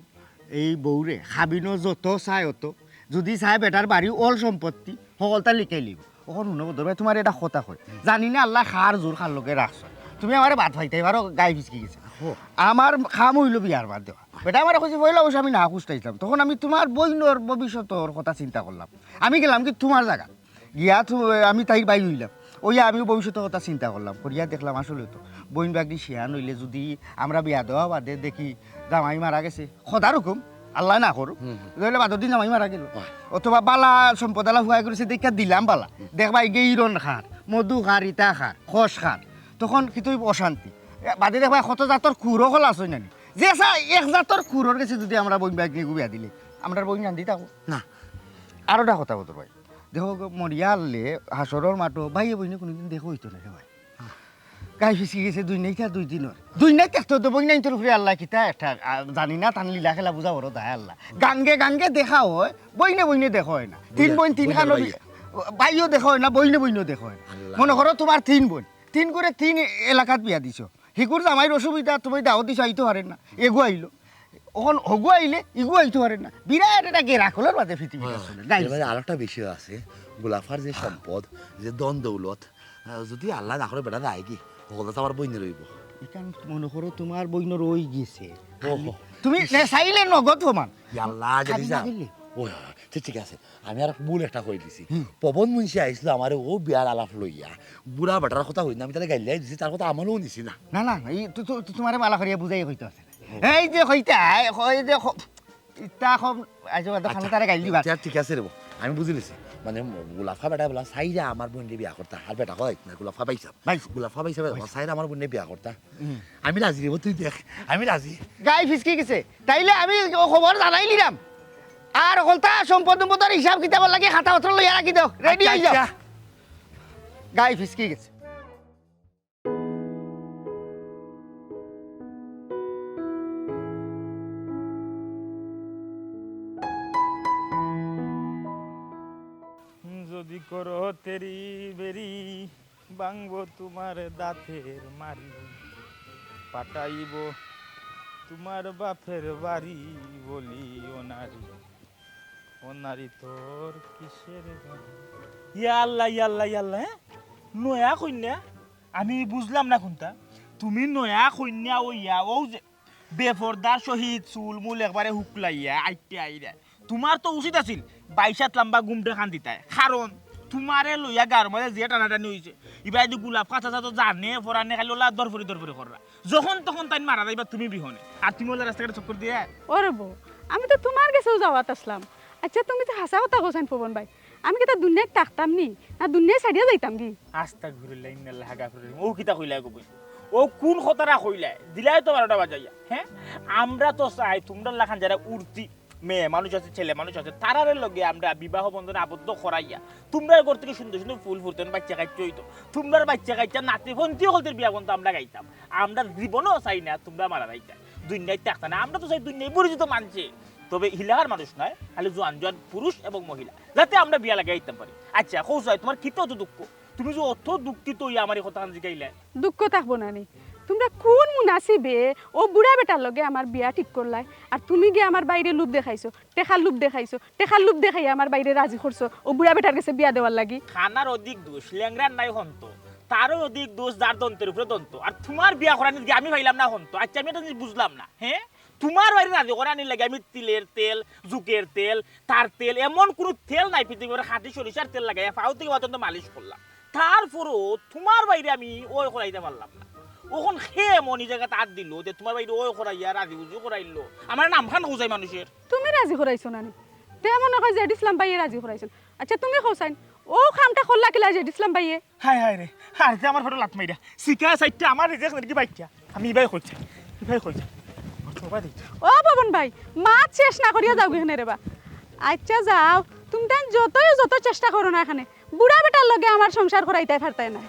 এই বউরে, কাবিনো যত চায় অত, যুদি চায় বেটার বাড়ি অল সম্পত্তি, হকলতা লিখাই লিবো। অখন হুনো বদর ভাই, তুমারে এটা কথা কই। জানি না আল্লায় কার জোর কার লগে রাখছে। তুমি আমারে বাদ পাইতায় পারো, গাই ফিসকি গেছে। হো। আমার কাম অইলো বিয়ার বাদ দেওয়া। বেটায় আমারে কইছে, পয়লা অবশ্য আমি না খুঁজতাইছিলাম। তখন আমি তুমার বইনর ভবিষ্যতর কথা চিন্তা করলাম। আমি গেলাম কি তুমার জাগাত। গিয়া তো আমি তাইর ভাই অইলাম। অইয়া আমিও ভবিষ্যতর কথা চিন্তা করলাম। করিয়া দেখলাম আসলে তো বইন ভাগ্নি শিয়ান অইলে যুদি আমরা বিয়া দেওয়া বাদে দেখি জামাই মারা গেছে, খোদার হুকুম, আল্লায় না করুক, হুম, হুম। তাইলে বাদর দিন জামাই মারা গেলো। অয়। অথবা বালা সম্পদ আলা ফুয়ায় করিছে, দেখিয়া দিলাম বালা। হুম। দেখবায় গিয়া ইরন খার, মধু খার, ইতা খার, খস খার, তখন কিতা অইবো? অশান্তি। এ, বাদে দেখবায় কত জাতর কুকুর অকল আছে না নি? যে চা-, এক জাতর কুকুরর গেছে যুদি আমরা বইন ভাগ্নি বিয়া দিলে, আমরার বইন রান্দি থাকবো। না। আরোটা কথা বদর ভাই, দেখো গো, মরিয়া হারলে হাশরর মাঠো ভাইয়ে বইনে কুনুদিন দেখা অইতো না রে ভাই। গাই ফিসকি গেছে দুইনাইত আর দুই দিনর। দুইনাইত থাকতে তো বইনাইন্তর উপরে আল্লায় কিতা একটা, আ, জানি না, তান লীলা খেলা বুঝা বড় দায় আল্লায়। গাঙ্গে গাঙ্গে দেখা অয়, বইনে বইনে দেখা অয় না। তিন বুঝা-, বইন তিন বুঝা খানো ভাইয়া। বি-, ভাইও দেখা অয় না, বইনে বইনেও দেখা অয় না। আল্লাহ। মনো করো তুমার তিন বইন, তিন করে তিন এলাকাত বিয়া দিছো। হিগুর জামাইর অসুবিধা, তুমি দাওয়াত দিছো, আইতো পারের না, এগু আইলো। অখন হগু আইলে ইগু আইতো পারের না। বিরাট একটা গেরাকলর মাঝে পৃথিবীটা চলে, গাইস। এবারে আরেকটা বিষয় আছে, গুলাফার যে সম্পদ, যে ধন দৌলত, আহ, যুদি আল্লায় না করে বেটা যায়গি, হকলতা আমার বইনর অইবো। ইখান মনো করো তুমার বইনর অইগেছে। ওহো। তুমি নে-, চাইলে নগদ সমান। ইয়া আল্লাহ, খালি যদি যা। না গেলে। ওই, ওই, ওই, ঠিক, ঠিক আছে। আমি আর ভুল একটা কই দিছি। হুম। পবন মুন্সি আইছিল আমারে অউ বিয়ার আলাপ লইয়া। বুড়া বেটার কথা কই না, আমি তারে গাইল্লাই দিছি, তার কথা আমলেও নিছি না। না, না, এই তো, তো, তো তুমারে বালা করিয়া বুঝাই কইতে আছে। হুম। এই যে কইতা, এই যে ক-, ইতা কম, আইজ বাদে খানো তারে গাইল দিবা। আচ্ছা, ঠিক আছে রে বা, আমি বুঝি নিছি। মানে, গুলাফা বেটা বলা, চাইরা আমার বইনরে বিয়া করতা, আর বেটা কয় না, গুলাফা পাইছাম। পাইছাম। গুলাফা পাইছাম, পাইছাম। চাইরা আমার বইনরে বিয়া করতা। হুম। আমি রাজি রে বা, তুই দেখ, আমি রাজি। গাই ফিসকি গেছে, তাইলে আমি খবর জানাই নিলাম। আর হকলতা সম্পদ সম্পদর হিসাব কিতাবর লাগি খাতা পত্র লইয়া রাখি দেও, রেডি আচ্ছা, অই যাও। আচ্ছা। গাই ফিসকি গেছে। যদি করো তেরি বেরি, ভাঙবো তুমার দাঁতের মারি, পাঠাইবো তুমার বাপের বাড়ি, বলি ও নারী, ও নারী তোর কিসের বাড়ি? ইয়া আল্লাহ, ইয়া আল্লাহ, ইয়া আল্লাহ, হ্যাঁ? নয়া কইন্যা? আমি বুঝলাম না কুনটা। তুমি নয়া কইন্যা অইয়া, অউ যে বেপর্দার সহিত চুল মুল একবারে হুকলাইয়া আইতে আইরা। তুমার তো উচিত আছিল বাইশাত লম্বা গুমটা খান দিতায়, কারণ তুমারে লইয়া গাঁওর মাঝে যে টানাটানি অইছে, ইবায়দি গোলাপ খান চাচা তো জানে পরানে খালি ওলা দরফরি দরফরি কররা। যখন তখন তাইন মারা যাইবা তুমি বিহনে, আর তুমি ওলা রাস্তাঘাটে চক্কর দিয়া। ওরে বউ, আমি তো তুমার গেছেউ যাওয়াত আছলাম। আচ্ছা, তুমি তো হাছা কথা কইছাইন পবন ভাই, আমি কিতা দুনিয়াত থাকতাম নি, না দুনিয়া ছাড়িয়া যাইতাম কি? আস্তাগফিরুল্লাহ, ইন্নাল্লাহ, গাফুরুর রহিম। ও কিতা কইলায় গো বইন? ও কুন কথাটা কইলায়? দিলায় তো বারোটা বাজাইয়া, হে? আমরা তো চাই তুমরার লাখান যারা উঠতি মেয়ে মানুষ আছে, ছেলে মানুষ আছে, তারারে লগে আমরা বিবাহ বন্ধনে আবদ্ধ করাইয়া তুমরার ঘর থাকি সুন্দর সুন্দর ফুল ফুটতো, বাইচ্চা কাইচ্চা অইতো, তুমরার বাইচ্চা কাইচ্চা নাতি ফন্তি অকলতর বিয়া বন্ধ আমরা গাইতাম। আমরা জীবনেও চাই না তুমরা মারা যাইতায়, দুনিয়াত থাকতায় না। আমরা তো চাই দুনিয়াত পরিচিত মানষে, তবে হিলাখান মানুষ নায়, খালি জোয়ান জোয়ান পুরুষ এবং মহিলা, যাতে আমরা বিয়া লাগাই দিতাম পারি। আচ্ছা, কও চাই, তুমার কিতা অত দুঃখ? তুমি যে অত দুঃখিত অইয়া আমার এই কথাখান জিগাইলায়। দুঃখ থাকবো না নি? তুমরা কুন মুনাসিবে অউ বুড়া বেটার লগে আমার বিয়া ঠিক করলায়, আর তুমি গিয়া আমার ভাইরে লোভ দেখাইছো, টেকার লোভ দেখাইছো, টেকার লোভ দেখাইয়া আমার ভাইরে রাজি করছো অউ বুড়া বেটার গেছে বিয়া দেওয়ার লাগি। কানার অধিক দোষ, লেংড়ার নাই হন্ত, তারও অধিক দোষ যার দন্তর উপরে দন্ত। আর তুমার বিয়া করানিত গিয়া আমি পাইলাম না হন্ত। আচ্ছা, আমি একটা জিনিস বুঝলাম না, হে? তুমার ভাইরে রাজি করানির লাগি আমি তিলের তেল, জুকের তেল, তার তেল, এমন কুনু তেল নাই পৃথিবীর, খাঁটি সরিষার তেল লাগাইয়া পাও থাকি পর্যন্ত মালিশ করলাম। তারপরও তুমার ভাইরে আমি ওই করাইতাম পারলাম না। অখন কে এমন ই জাগাত আত দিলো যে তুমার ভাইরে ওই করাইয়া রাজি উজি করাইলো? আমার নামখান কও চাই মানুষের। তুমি রাজি করাইছো না নি? তে মনে কয় জেড ইসলাম ভাইয়ে রাজি করাইছইন। আচ্ছা, তুমি কও চাইন, অউ কামটা করলা কিলা জেড ইসলাম ভাইয়ে? হায় হায় রে, আর যে আমার পেটো লাথ মাইরা। শিকা সাইডটা আমার রিজেক্ট নাকি বাইকটা? আমি ইবায় কইছি, ইবায় কইছি। ও পবন ভাই, মাত শেষ না করিয়া যাওগি কেনে রেবা? আচ্ছা যাও, তুমতাইন যতই যত চেষ্টা করো না কেনে, বুড়া বেটার লগে আমার সংসার করাইতায় পারতায় না।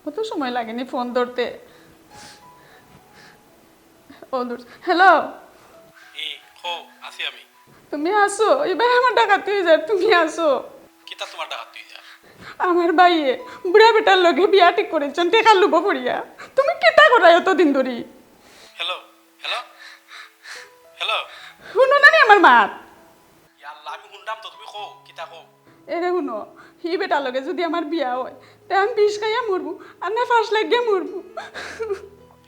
কত সময় লাগেনি ফোন ধরতে। ও ধর, হ্যালো। ই, কও, আছি আমি। তুমি আছো? ইবায় আমার ডাকাতি অই যার, তুমি আছো? কিতা তুমার ডাকাতি অই যার? আমার ভাইয়ে বুড়া বেটার লগে বিয়া ঠিক করিছইন, টেকার লোভো পড়িয়া। তুমি কিতা করায় অতদিন ধরি? Hello, hello, hello. হুনো না নি আমার মাত? ইয়া আল্লাহ, আমি হুনরাম তো, তুমি কও, কিতা কও? এরে হুনো, হি বেটার লগে যুদি আমার বিয়া অয়, তে আমি বিষ খাইয়া মরমু, আর না ফাঁস লাগিয়া মরমু।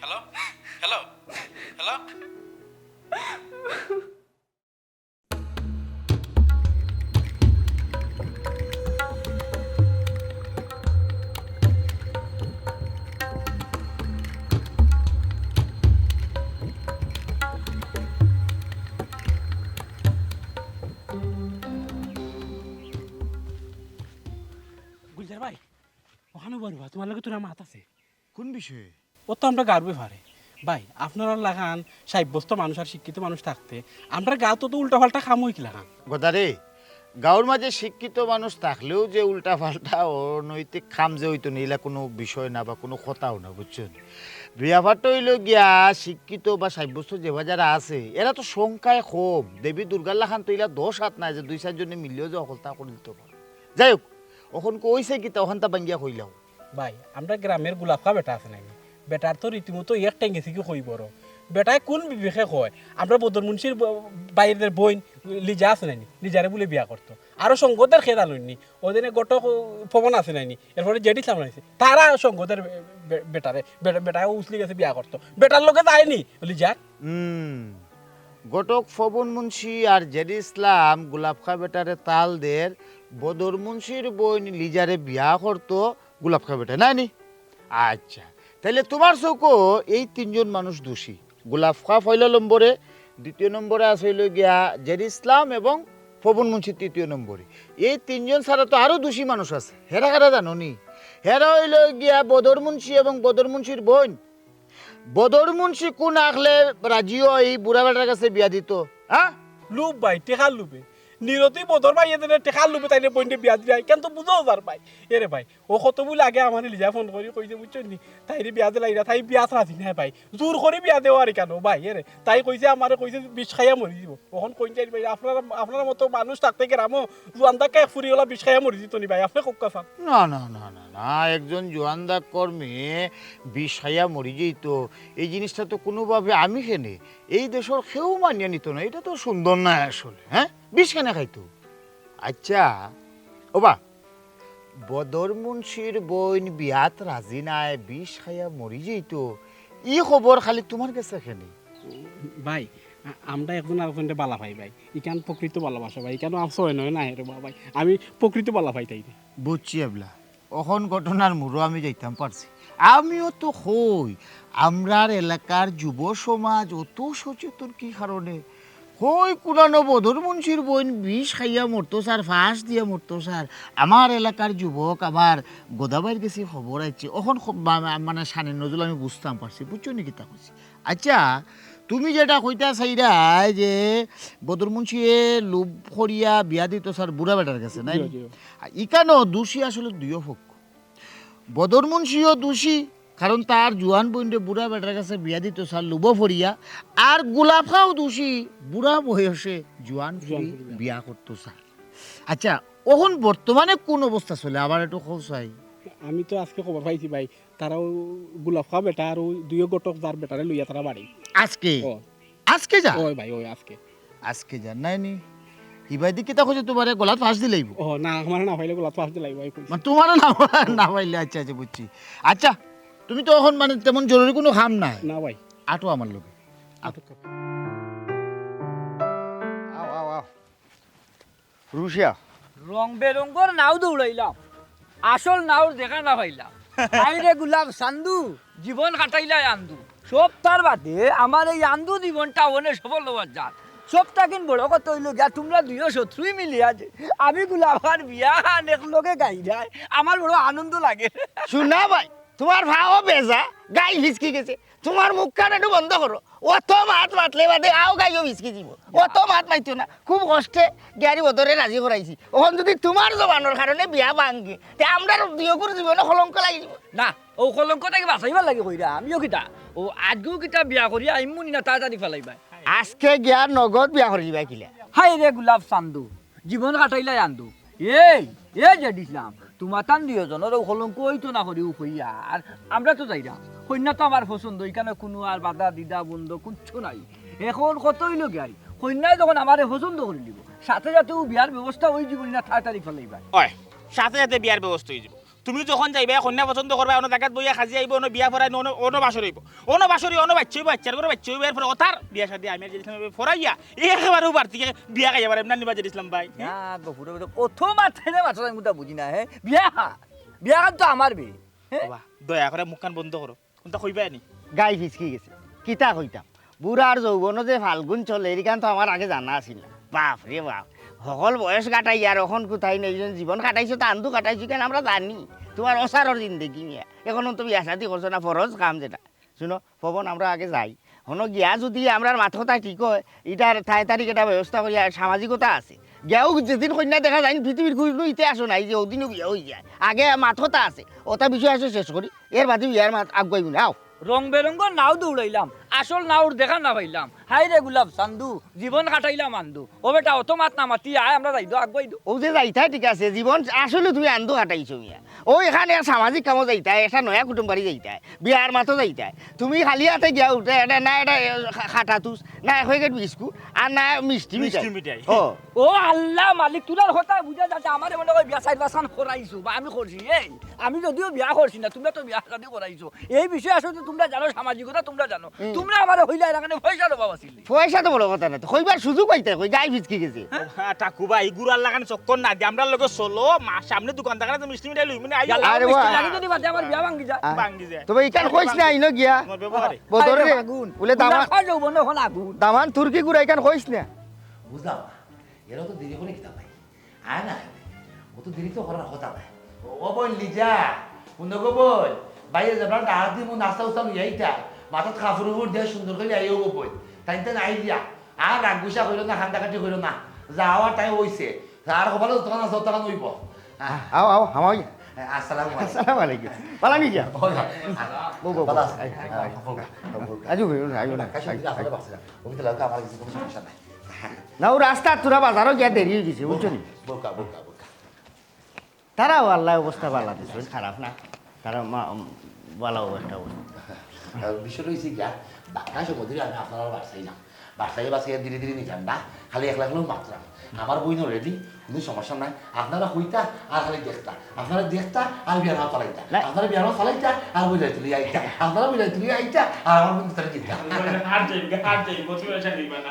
Hello, hello, hello. গুলজার ভাই, অখানো বইরবা, তুমার লগে থুড়া মাত আছে। কুন বিষয়ে? অউ তো আমরার গাঁওর ব্যাপারে। ভাই, আপনারার লাখান সাব্যস্ত মানুষ আর শিক্ষিত মানুষ থাকতে আমরার গাঁওত তো উল্টাপাল্টা কাম অয় কিলাখান। গদারে, গাঁওর মাঝে শিক্ষিত মানুষ থাকলেও যে উল্টাপাল্টা অনৈতিক কাম যে অইতো নি, ইলা কুনু বিষয় না বা কুনু কথাও না, বুঝছো নি? ব্যাপারটা অইলো গিয়া শিক্ষিত বা সাব্যস্ত যেবা যারা আছে, এরা তো সংখ্যায় কম। দেবী দুর্গার লাখান তো ইলা দশ আত নায় যে দুই চাইর জনে মিলিয়াও যে হকলতা করিলিতো পারে। যাই হউক, অখন কইছে কিতা, অখানতা ভাঙ্গিয়া কইলাও। ভাই, আমরার গ্রামর গুলাফখা বেটা আছে নানি? বেটার তো রীতিমতো এক ঠেং গেছে কি কইবো রে। বেটায় কুন বিবেকে কয়? আমরার বদর মুন্সির ব-, ভাইর বইন লিজা আছে নানি? লিজারে বুলে বিয়া করতো। আরো সঙ্গতর খেদা লইননি। অউ দিনে ঘটক পবন আছে নানি? এরপরে জেড ইসলাম আছে। তারা সঙ্গতর বে-, বে-, বেটারে, বে-, বেটায় উছলি গেছে বিয়া করতো। বেটার লগে যায়নি লিজার। হুম। ঘটক পবন মুন্সি আর জেড ইসলাম গুলাফখা বেটারে তাল দের, বদর মুন্সির বইন লিজারে বিয়া করতো গুলাফখা বেটায়, নানি? আচ্ছা, তাইলে তুমার চউখো এই তিনজন মানুষ দোষী। গুলাফখা পয়লা নম্বরে, দ্বিতীয় নম্বরে আছে অইলো গিয়া জেড ইসলাম এবং পবন মুন্সি তৃতীয় নম্বরে। এই তিনজন ছাড়া তো আরো দোষী মানুষ আছে। হেরা কারা জানো নি? হেরা অইলো গিয়া বদর মুন্সি এবং বদর মুন্সির বইন। বদর মুন্সি কুন আখলে রাজি অয় ই বুড়া বেটার গেছে বিয়া দিতো, হ্যাঁ? লোভ ভাই, টেকার লোভে। নিরতি বদর ভাইয়ে যেন টেকার লোভে তাইরে বইনরে বিয়া দিরা, ইখান তো বুঝাও যার ভাই। এরে ভাই, ও কত বুলে আগে আমারে লিজা ফোন করি কইছে, বুঝছো নি? তাইরে বিয়া দিলাইরা, তাই বিয়াত রাজি নায় ভাই। জোর করি বিয়া দেওয়ার ইখান ভাই, এরে। তাই কইছে, আমারে কইছে বিষ খাইয়া মরি যিবো। অখন কইন যাইন ভাই, আপনারা, আপনারার মতো মানুষ থাকতে গেরামো জুয়ান দাক্কা এক ফুরি অলা বিষ খাইয়া মরি যিতো নি ভাই, আপনে কউক্কা চাইন। না, না, না, না, না, একজন জুয়ান দাক্কর মেয়ে বিষ খাইয়া মরি যাইতো, এই জিনিসটা তো কোনোভাবে আমি কেনে, এই দেশর কেউ মানিয়া নিতো না, ইটা তো সুন্দর নায় আসলে, হ্যাঁ? বিষ কেনে খাইতো? আচ্ছা, ওবা, বদর মুন্সির বইন বিয়াত রাজি নায়, বিষ খাইয়া মরি যাইতো, ই খবর খালি তুমার গেছে কেনে? ভাই, আ-, আমরা একজন আরকজনরে বালা পাই ভাই, ইখান প্রকৃত ভালোবাসা ভাই, ইখান আফসোস অয় নয় না রে ভাই, আমি প্রকৃত বালা পাই তাইরে। বুঝছি এবলা, অখন ঘটনার মুড়ো আমি যাইতাম পারছি। আমিও তো কই, আমরার এলাকার যুব সমাজ অত সচেতন কি কারণে? কই কুনানো বদর মুন্সির বইন বিষ খাইয়া মরতো স্যার, ফাঁস দিয়া মরতো স্যার। আমার এলাকার যুবক, আমার গদাবাইর গেছে খবর আইছে। অখন খ-, মা-, মা-, মানে শানের নজুল আমি বুঝতাম পারছি, বুঝছো নি কিতা কইছি? আচ্ছা, তুমি যেটা কইতা চাইরায় যে বদর মুন্সিয়ে লোভ করিয়া বিয়া দিতো স্যার বুড়া বেটার গেছে, নাই জি, নি? জি। আর ইখানো দোষী আসলে দুইও পক্ষ। বদর মুন্সিও দোষী, কারণ তার জুয়ান বইনরে বুড়া বেটার গেছে বিয়া দিতো স্যার লোভো পড়িয়া। আর গোলাপ খাও দোষী, বুড়া বয়সে জুয়ান জুয়ান ফুরি ফুরি বিয়া। বিয়া করতো স্যার। আচ্ছা, অখন বর্তমানে কোন অবস্থা চলে? আবার একটু কও চাই। আমি তো আজকে খবর পাইছি ভাই, তারা ও গোলাপ খাও বেটা আর ও দুইও ঘটক যার বেটারে লইয়া তারা বাড়ি। আজকে? ও। আজকে যা? ওই ভাই, ওই আজকে। আজকে যা, নাই নি? হিবায়দি কিতা কইছে, তুমারে গলাত ফাঁস দিলাইবো? ও, না, আমারে না পাইলে গলাত ফাঁস দিলাইবো, ভাই কইছে। মানে, তুমারে না, না পাইলে, আচ্ছা, আচ্ছা, বুঝছি। আচ্ছা, তুমি তো অখন, মানে, তেমন জরুরি কুনু কাম নাই। না ভাই। আটো আমার লগে। আও, আও, আও। রুশিয়া। রং বেরঙ্গর নাও দৌড়াইলাম, আসল নাওর দেখা না পাইলাম। আইরে গোলাপ চান্দু, জীবন কাটাইলাই আন্দু। সবতার বাদে আমার এই আন্দু জীবনটা অনে সফল অওয়ার যার। সবতাকিন বড় কথা অইলো গিয়া, তুমরা দুইও শত্রুই মিলিয়া যে আমি গোলাপর বিয়াখান একলগে গাইরায়, আমার বড় আনন্দ লাগে। শুনা ভাই, তুমার ফাও বেজা, গাই ফিসকি গেছে। তুমার মুখখান একটু বন্ধ করো। অত মাত মাতলে বাদে আও গাইও ফিসকি যিবো। অত মাত মাতিও না। খুব কষ্টে গিয়ারি বদরে রাজি করাইছি। অখন যুদি তুমার জবানর কারণে বিয়া ভাঙ্গে, তে আমরার দুইওগুর জীবনো কলঙ্ক লাগি যিবো। না, অউ কলঙ্ক থাকি বাঁচাইবার লাগি কইরাম। আমিও কিতা, অউ আজকেও কিতা বিয়া করিয়া আইমু নি না তাড়াতাড়ি ফালাইবায়। আজকে গিয়া নগদ বিয়া করি দিবায় কিলা? হায়রে গোলাপ চান্দু, জীবন কাটাইলাই আন্দু। এই, এ জেড ইসলাম, তুমাতান দুইওজনর অউ কলঙ্ক অইতো না করিউ কইয়ার। আমরা তো যাইরাম। কইন্যা তো আমার পছন্দ, ইখানো কুনু আর বাধা দ্বিধা বন্ধ কুচ্ছু নাই। অখন কত অইলো গিয়ারি, কইন্যায় যখন আমারে পছন্দ করিলিবো, সাথে সাথে অউ বিয়ার ব্যবস্থা অইযিবো নি না তাড়াতাড়ি ফালাইবায়। অয়, সাথে সাথে বিয়ার ব্যবস্থা অইযিবো। তুমি যখন যাইবায়, কইন্যা পছন্দ করবায়, অনো জাগাত বইয়া খাজি আইবো, অনো বিয়া পড়াইমু, অনো, অনো বাসর অইবো। অনো বাসর অই, অনো বাইচ্চা অইবো, বাইচ্চার ঘরো বাইচ্চা অইবো, এরপরে অতার বিয়া শাদি আমি আর জেড ইসলামে পড়াইয়া, একেবারে অউ বাড়ি থাকি বিয়া খাইয়া পারতাম না নি বা জেড ইসলাম ভাই। না, গফুরে, গফুরে, অত মাত কেনে মাতরায় আমি কুন্তা বুঝি না, হে? বিয়া, বিয়াখান তো আমার বে, হে? বাবা, দয়া করি মুখখান বন্ধ করো। কুন্তা কইবায় নি? গাই ফিসকি গেছে। কিতা কইতাম? বুড়ার যৌবনো যে ফাল্গুন চলে, এরিখান তো আমার আগে জানা আছিল না। বাপ রে বাপ। হকল বয়স কাটাইয়ার অখন কুথায় নেই, জীবন কাটাইছো, তা আন্দু কাটাইছো, ইখান আমরা জানি। তুমার অসারর জিন্দেগি নিয়া। অখন তো বিয়া শাদি করছো না, ফরজ কাম যেটা। শুনো, পবন, আমরা আগে যাই। হনো গিয়া যুদি আমরার মাত কথা ঠিক অয়, ইটার তাড়াতাড়ি একটা ব্যবস্থা করিয়া, সামাজিকতা আছে। গিয়াউ যেদিন কইন্যা দেখা যায়, পৃথিবীর কুনু ইতিহাসও নাই যে অউদিনউ বিয়া অইযায়। আগে মাত কথা আছে, অতা বিষয় আছে শেষ করি, এর বাদে বিয়ার মাত আগুয়াইমু নে, আও। রং বেরঙ্গর নাও দৌড়াইলাম, আসল নাওর দেখা না পাইলাম। হায়রে গোলাপ চান্দু, জীবন কাটাইলাম আন্দু। ও বেটা, অত মাত না মাতি আয়, আমরা যাই দো, আগুয়াই দো। অউ যে যাইতায় ঠিক আছে, জীবন আসলে তুমি আন্দু কাটাইছো মিয়া। অউ এখান এক সামাজিক কামো যাইতায়, একটা নয়া কুটুম বাড়ি যাইতায়, বিয়ার মাতো যাইতায়। তুমি খালি আতে গিয়া উঠে, এটা না, এটা, এ, খা-, খাটা তুস, না, এক প্যাকেট বিস্কুট, আর না, মিষ্টি মিষ্টি মিঠাই। মিঠাই। ও। ও আল্লাহ মালিক, তুরার কথা বুঝা যাচ্ছে, আমারে মনে কয় বিয়া চাইর পাঁচখান করাইছো, বা আমি করছি, এই, আমি যদিও বিয়া করছি না, তুমরা তো বিয়া শাদি করাইছো। এই বিষয়ে আসলে তুমরা জানো, সামাজিকতা তুমরা জানো। হুম। তুমরা আমারে কইলায় এখানে পয়সার অভাব আছিল। পয়সা তো বড় কথা না, তো কইবার সুযোগ পাইতায় কই, গাই ফিসকি গেছে। হ্যাঁ, ঠাকু ভাই, গুড়ার লাখান চক্কর না দি, আমরার লগে চলো, মা-, সামনে দোকান থাকলে তো মিষ্টি মিঠাই লইমু নে, আইও। ইয়াল্লা, আরে মিষ্টি বাহ। লাগি যদি বাদে আমার বিয়া ভাঙ্গি যায়। আ, ভাঙ্গি যায়। তবে ইখান কইস না, ইনো গিয়া। তোমার ব্যবহারে। বদর রে, আরে আগুন। বলে দামান, দামান তুর্কি গুড়া ইখান কইস না। বুঝলাম না, এরা তো দেরি করে কিতা পাই? আয় না, ও তো দেরি তো করার কথা নাই। ও, ও বইন লিজা, হুনো গো বইন, বাইরে যাবার ডাক দিমু, নাস্তা উস্তা লইয়া আইতা, মাথাত কাপড় উপর দিয়া সুন্দর করি আইও গো বইন। তাইন তাইন আই দিয়া, আর রাগ গুসা কইরো না, কান্দাকাটি কইরো না। যাওয়ার টাইম অইছে। আর কপালে যতখান আছে, ততখান অইব। আও, আও, হামাও। আসসালামু আলাইকুম। আসসালামু আলাইকুম। পালানি যা। ওই, আয়, বউ, বউ, ভালা বউ। আছো? আয়, আয়, আয়। বউকা, বউকা। আজু হইও না, আইও না। কাশি দিলে আসলে বাঁচছে না। ওকে তো লাগা আমার কিছু কোনো সমস্যা নাই। না, ও রাস্তা তোরা বাজারও গিয়া দেরি অই গেছে, বুঝছো নি? বউকা, বউকা, বউকা। তারাও আল্লাহ অবস্থা বালা দিছে, খারাপ না। তারা মা-, উম, বালা অবস্থা অবস্থা। আর বিষয়টা হইছে গিয়া, বাক্কা সময় ধরে আমি আপনারা বাসাই না। বাসাই বাসাই ধীরে ধীরে নিতাম না, খালি একলা একলা মাতলাম। আমার বইন রেডি, কোনো সমস্যা নাই। আপনারা হইতা আর খালি দেখতা, আপনারা দেখতা আর বিয়ার হাত চালাইতা, না। আপনারা বিয়ার হাত চালাইতা আর বইলাই তুলি আইতা, আপনারা বইলাই তুলি আইতা আর আমার বইন তারা দিতা। আর যাইবে, আর যাইবে, তুমি আশা নিবা না।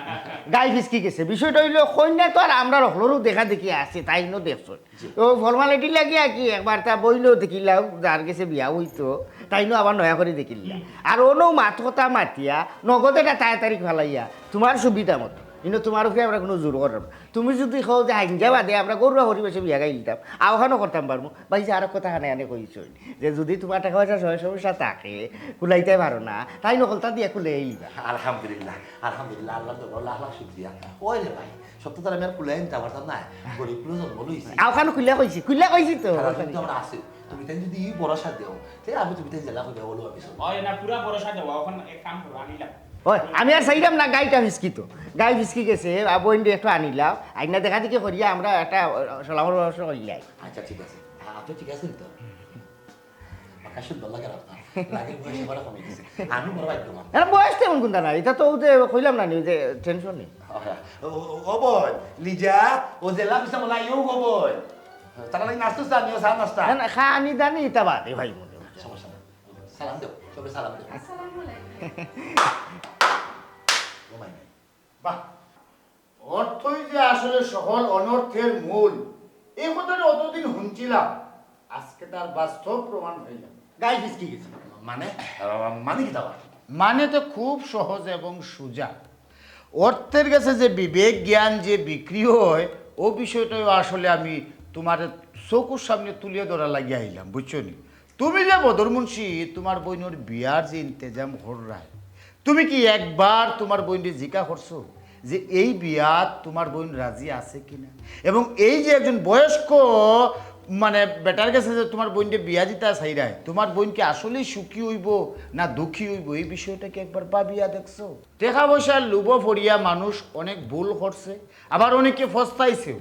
গাই ফিসকি গেছে। বিষয়টা হইলো, কইন্যা তো আর আমরা হকলরও দেখা দেখি আছে, তাইনও দেখছো। ও ফর্মালিটি লাগিয়া কি একবার তা বইনও দেখিলাও, যার গেছে বিয়া অইতো, তাইনও আবার নয়া করি দেখিলা। আর অনও মাত কথা মাতিয়া, নগদ এটা তাড়াতাড়ি ফালাইয়া, তোমার সুবিধা মতো। কিন্তু তোমার উপরে আমরা কোনো জোর করলাম না। তুমি যদি কও যে হাইঞ্জা বাদে আমরা গরুয়া পরিবেশে বিয়া গাইলিতাম, আওখানও করতাম পারমু। ভাই, যে আরো কথা হানে হানে কইছইন যে যদি তোমার টাকা পয়সা সয় সমস্যা থাকে, কুলাইতে পারো না, তাইন হকলতা দিয়া কুলে আইবা। আলহামদুলিল্লাহ, আলহামদুলিল্লাহ, আল্লাহর দরবার লাখ লাখ শুকরিয়া। ওই রে ভাই, সত্য তারা আমি আর কুলে আনতে পারতাম না, গরিব কুলে জন্ম লইছি। আওখান খুলে কইছি, খুলে কইছি তো। তারা কিন্তু আমরা আছি, তুমি তাই যদি এই ভরসা দেও, তে আমি তুমি তাই জেলা হইবে বলো আমি সব। ওই না, পুরা ভরসা দেওয়া, ওখানে এক কাম করো, আনিলাম। ওই, আমি আর চাইলাম না, গাইটা ফিসকি তো। গাই ফিসকি গেছে, আর বইনরে একটু আনিলাও। আইনা দেখা দেখি করিয়া আমরা একটা, আহ, সালামর ব্যবস্থা করিলাই। আচ্ছা, ঠিক আছে। আপনি ঠিক আছেন তো? বাক্কা সুন্দর লাগে আপনার। লাগে বয়স এবারে কমে গেছে। আমি বড় ভাগ্যবান। এর বয়স তেমন কোনটা নাই, এটা তো ওই যে কইলাম না নি, ওই যে টেনশন নেই। ও, ও, ও বই, লিজা, ও যে লাভ সামলা ইউ গো বই। তারা লাগে নাস্তা চা নিও, চা নাস্তা। না, না, খানি দানি এটা বাদে ভাই মনে হয়। সমস্যা নাই। সালাম দেও, সবে সালাম দেও। আসসালামু আলাইকুম। ও মাই নাই। বাহ, অর্থই যে আসলে সকল অনর্থের মূল, এই কথাটা অতদিন শুনছিলাম, আজকে তার বাস্তব প্রমাণ হইলাম। গাই ফিসকি গেছে। মানে, আহ, মানে কি দাবা? মানে তো খুব সহজ এবং সোজা। অর্থের গেছে যে বিবেক জ্ঞান যে বিক্রি হয়, ও বিষয়টাও আসলে আমি তোমার চকুর সামনে তুলিয়া ধরা লাগিয়া আইলাম, বুঝছো নি? তুমি যে বদর মুন্সি, তোমার বইনর বিয়ার যে ইন্তেজাম কররায়, তুমি কি একবার তোমার বইনরে জিকা করছো যে এই বিয়াত তোমার বইন রাজি আছে কিনা? এবং এই যে একজন বয়স্ক মানে বেটার গেছে যে তোমার বইনরে বিয়া দিতা চাইরায়, তোমার বইন কি আসলেই সুখী অইবো না দুঃখী অইবো, এই বিষয়টা কি একবার ভাবিয়া দেখছো? টেকা পয়সার লোভো পড়িয়া মানুষ অনেক ভুল করছে, আবার অনেকে পস্তাইছেও।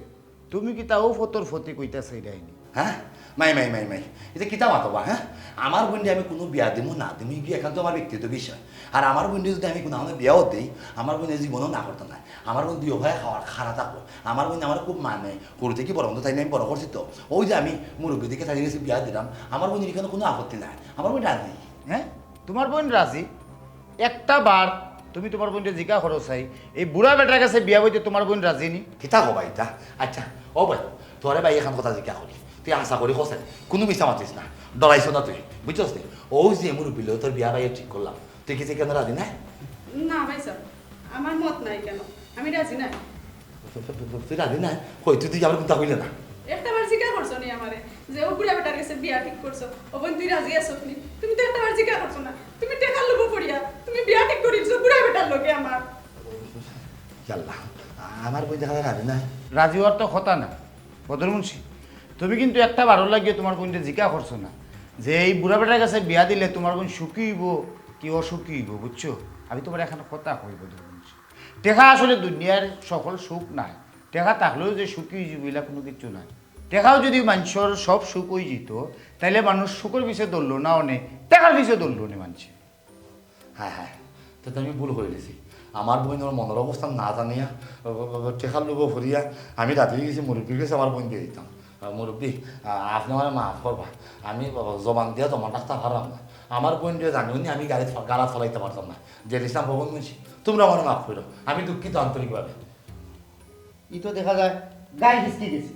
তুমি কি তাও ফতর ফতি কইতা চাইরায়নি? হ্যাঁ? মাই, মাই, মাই, মাই। এটা কিতা মাতবা, হ্যাঁ? আমার বইনরে আমি কোনো বিয়া দিমু না দিমু, কি এখান তো আমার ব্যক্তিগত বিষয়। আর আমার বইনরে যদি আমি কোনো আমাদের বিয়াও দেই, আমার বইনে জীবনও না করতো না। আমার বইন দুই ভাই খাওয়ার খারা থাকবো। আমার বইন আমার খুব মানে, করতে কি বড় বন্ধু তাই আমি বড় করছি তো। ওই যে আমি মুরব্বী দিকে তাই গেছি বিয়া দিলাম, আমার বইনের এখানে কোনো আপত্তি নাই। আমার বইন রাজি। হ্যাঁ, তোমার বইন রাজি, একটা বার তুমি তোমার বইনরে জিকা করো চাই, এই বুড়া বেটার গেছে বিয়া বইতে তোমার বইন রাজি নি? কিতা কবা ইতা? আচ্ছা, ও ভাই, তোরে ভাই এখন কথা জিজ্ঞা করি, তুই আশা করি হোসেন, কোনো মিছা মাতিস না, ডরাইছ না তুই, বুঝছস নি? ও যে মুরব্বী লগে তোর বিয়া ভাই ঠিক করলাম, তুই কি কেন রাজি নাই? না ভাই সাহেব, আমার মত নাই কেন, আমি রাজি নাই। তুই রাজি নাই? কই তুই, তুই আমার কথা কইলে না। একটা বার জিজ্ঞা করছো নি আমারে যে ও বুড়া বেটার গেছে বিয়া ঠিক করছো, ও বইন তুই রাজি আছো নি? তুমি তো একটা বার জিজ্ঞা করছো না, তুমি টেকার লোভো পড়িয়া তুমি বিয়া ঠিক করিছো বুড়া বেটার লগে আমার। ইয়াল্লা, আমার বইন দেখা যায় রাজি নাই। রাজি হওয়ার তো কথা না। বদর মুন্সি, তুমি কিন্তু একটা বারো লাগিয়ে তোমার বইনরে জিকা করছো না যে এই বুড়া বেটার গেছে বিয়া দিলে তোমার বইন সুখী হইব কি অসুখী হইব, বুঝছো? আমি তোমার এখন কথা কই বদর মুন্সি, টেকা আসলে দুনিয়ার সকল সুখ নাই। টেকা থাকলেও যে সুখী হয়ে যাবো, এলা কোনো কিছু নাই। টেকাও যদি মানুষের সব সুখ হয়ে যেত, তাইলে মানুষ সুখের পিছে দৌড়লো না অনে, টেকার পিছে দৌড়লো নে মানুষে। হ্যাঁ, হ্যাঁ, তো আমি ভুল করে গেছি। আমার বইন ওর মনের অবস্থা না জানিয়া, টেকার লোভো ভরিয়া আমি রাজি হয়ে গেছি, মুরব্বীর গেছে আমার বইন বিয়া দিতাম। আহ, মুরব্বী, আহ, আপনি আমার মাফ করবা, আমি জবান দিয়া জমা রাখতে পারলাম না। আমার বইন যে জানিও নি, আমি গাড়ি গাড়া চালাইতে পারতাম না। যে ইসলাম ভবন মুন্সি, তোমরা আমার মাফ করো, আমি দুঃখিত আন্তরিকভাবে। ই তো দেখা যায় গাই ফিসকি গেছে।